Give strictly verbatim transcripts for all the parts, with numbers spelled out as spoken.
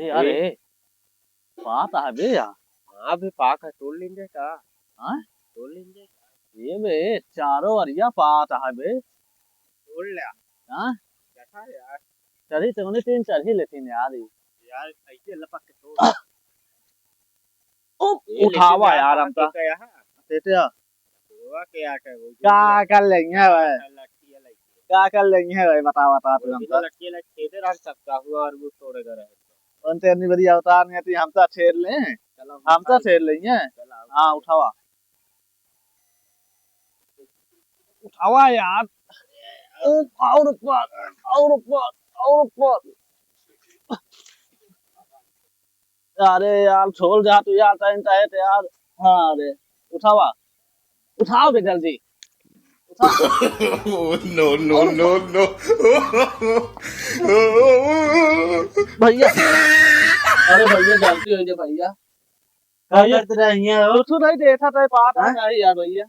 अरे, पात है बे या? हाँ बे, पाक है, तोड़ लेंगे का? हाँ? तोड़ लेंगे का? ये बे, चारों अरिया पात है बे। तोड़ ले। हाँ? देखा यार। चढ़ी तो उन्हें तीन चढ़ी लेती यार। यार, ऐसे लपक के तोड़। ओ, ये लेके उठावा जा, यार, हम तो। का यहाँ? देते हो? हुआ क्या, क्या वो जो का हुआ? कर लेंगे भाई? लड़की है, लड़की। का कर लेंगे भाई? बता, बता तू वो हमका। लड़की है, लड़की दे रहा सबका हुआ और वो तोड़े जा रहे हैं। उनते इतनी बड़ी अवतार नहीं आती, हम तो छेड़ लें। चलो, हम तो उठा छेड़ लेंगे। चलो, हाँ, उठावा। उठावा यार। ओ, और ऊपर, और ऊपर, और ऊपर। अरे यार, छोड़ जा तू यार, टाइम तो है तो यार। हाँ रे, उठावा, उठाओ बे जल्दी, उठाओ। Oh, no, no, no, no। भैया, अरे भैया, गलती हो गई भैया। का भैया, करत रहे हियाँ हो? कुछ नहीं, देखा था, पाक हाँ? नहीं यार भैया।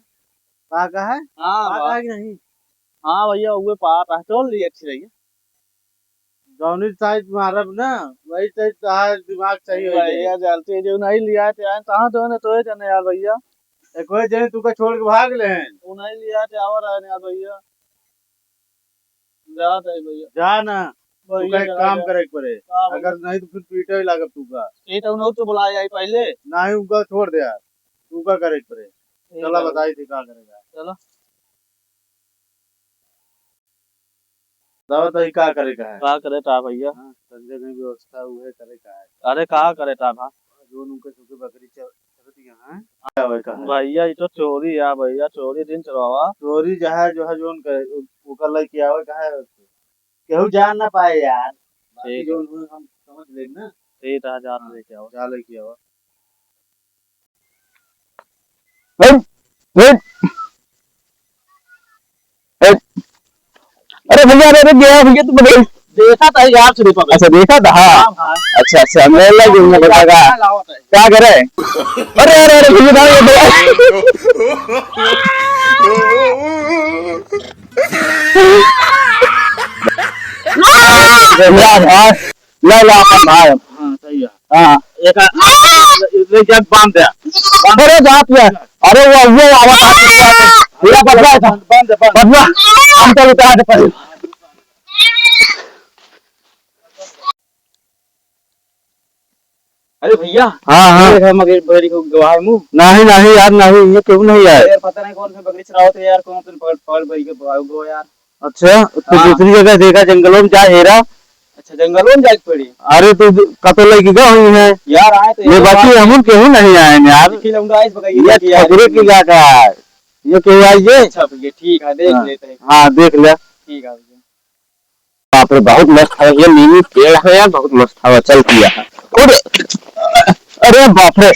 पाक है? हाँ, पाक वाह। है कि नहीं? हाँ भैया, वो पाक है, तोड़ लिए अच्छी रही है। जौनी साइज मारब ना, वही साइज तहार दिमाग सही हो जाई। भैया, जल्दी जो नहीं लिया थे, आए, कहाँ तो ने, तो ये जने यार भैया। एक वही जने तू का छोड़ के भाग ले हैं। वो नहीं लिया थे, आवर आए यार भैया। जात है भैया। जा ना, तू भैया, का एक जा, काम जा। करे के पड़े। हाँ भैया। अगर नहीं तो फिर पीटे ही लागब तू का। ये तो उन्हें तो बुलाया ही पहले। नहीं, उनका छोड़ दे यार, तू का करे के पड़े। ठीक चला है। बताई थी का करेगा। चलो। बताओ तो ई का करे का है? का करे ता भैया? हाँ, संजय नहीं व्यवस्था उहे करे का है। अरे का करे ता भा? जो उनके सुखे बकरी चर-, चरत यहाँ है, आवे का है। भैया, ई तो चोरी है भैया, चोरी दिन चोरवा। चोरी जहाँ जो है, जो उनके, उ-, ओकर लइके आवे का है, केहू जान ना पाए यार। बाकी ठीक है। जो उन्हें हम समझ लेब ना। ठीक है, जा हाँ, लेके आओ। जा लेके आओ। हट, हट, हट। अरे भैया, अरे, अरे, गया भैया, तू पकड़। देखा था यार, तुझे पकड़। अच्छा, देखा था, हाँ। हाँ, हाँ। अच्छा, अच्छा, मैं लग गया, मैं पकड़ा। क्या करे? अरे, अरे, अरे, भैया, भाई, भैया। भैया, भाई। ला, ला, अपन भाई। हाँ, सही है। हाँ। एक आ-, ले, ले, ले, बांध दे। बांध दे। अरे, जात है। अरे, वो, वो आवाज आती है, जात है। पूरा बदला है। बांध दे, बांध दे। बदला। हम तो उतार दे पहले। अरे भैया, हाँ, हाँ। ये देखा, मगर बड़ी को गवाह मुंह। नहीं, नहीं यार, नहीं, ये क्यों नहीं आए? यार, पता नहीं कौन से बकरी चरावत है यार, कौन से पकड़, पकड़ बड़ी के गवाह, गवाह यार। अच्छा, तो हाँ। दूसरी जगह देखा, जंगलों में जा हेरा। अच्छा, जंगलों में जाके पड़ी। अरे, तू कतो लेके गए हुई है? यार, आए तो ये ये बाकी बात हम केहू नहीं आए हैं यार। देखी लूंगा इस बकरी ये की यार। ठकुरे की इलाका है। ये केहू आई ये? अच्छा भैया, ठीक है, देख हाँ। लेते हैं। हाँ, देख ले। ठीक है भैया। बाप रे, बहुत मस्त हवा, ये नीम पेड़ है यार, बहुत मस्त हवा चलती है। अरे, अरे बाप रे,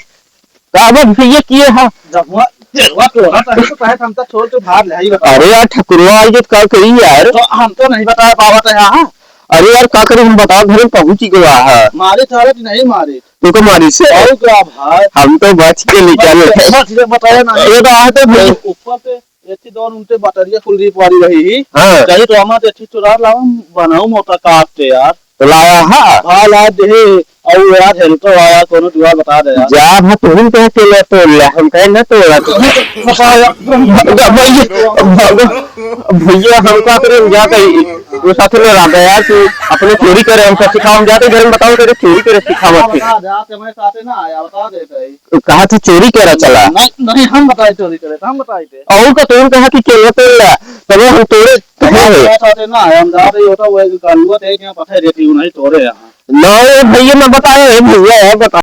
का बात भैया किए हा? जमुआ, तेरवा तोरा तहे तो तहे हम तो छोड़ के भाग ले, ही बता। अरे यार, ठकुरवा आई तो का करी यार? तो हम तो नहीं बता पावत है, हाँ। अरे यार, का करी, हम बताओ, घर में पहुंच ही गवा है। मारे थारे कि नहीं मारे? तू को मारी से? और क्या भाई? हम तो बच के निकल बच के, गए। बच के बताया ना। ये तो आ तो भाई। ऊपर से एथी दौन उनते बटरिया कुल रीप वाली रही ही। हाँ। कही तो हमार एथी चुरा लावा, बनाऊ मोटा काट के यार। तो लाया हा? हाँ, ला दे। और यार, हेल्थो आया, कोनो जुगाड़ बता दे यार। जा भा, तुम कहे के ले तोड़ ले, हम कहे ना तोड़ा। बताया। भैया, भैया, हम का करें, हम जाते ही, वो साथ में रह गया यार, तू अपने चोरी करे, हम सब सिखाओ, हम जाते घर में बताओ, तेरे चोरी करे सिखावत थे। बता दे, आज हमारे साथ ना आया, बता देते ही। कहा था चोरी करे चला। नहीं, नहीं, हम बताए चोरी करे, तो हम बताए थे। और का तोड़ कहा कि केला तोड़ ला, तब हम तोड़े कहे हैं। बताते ना, हम जाते ही होता, वो एक गलुआ थे, क्या पता है, देखी, नहीं तोड़े यहाँ। ना, ये भैया ना बताए, ये भैया है, बता।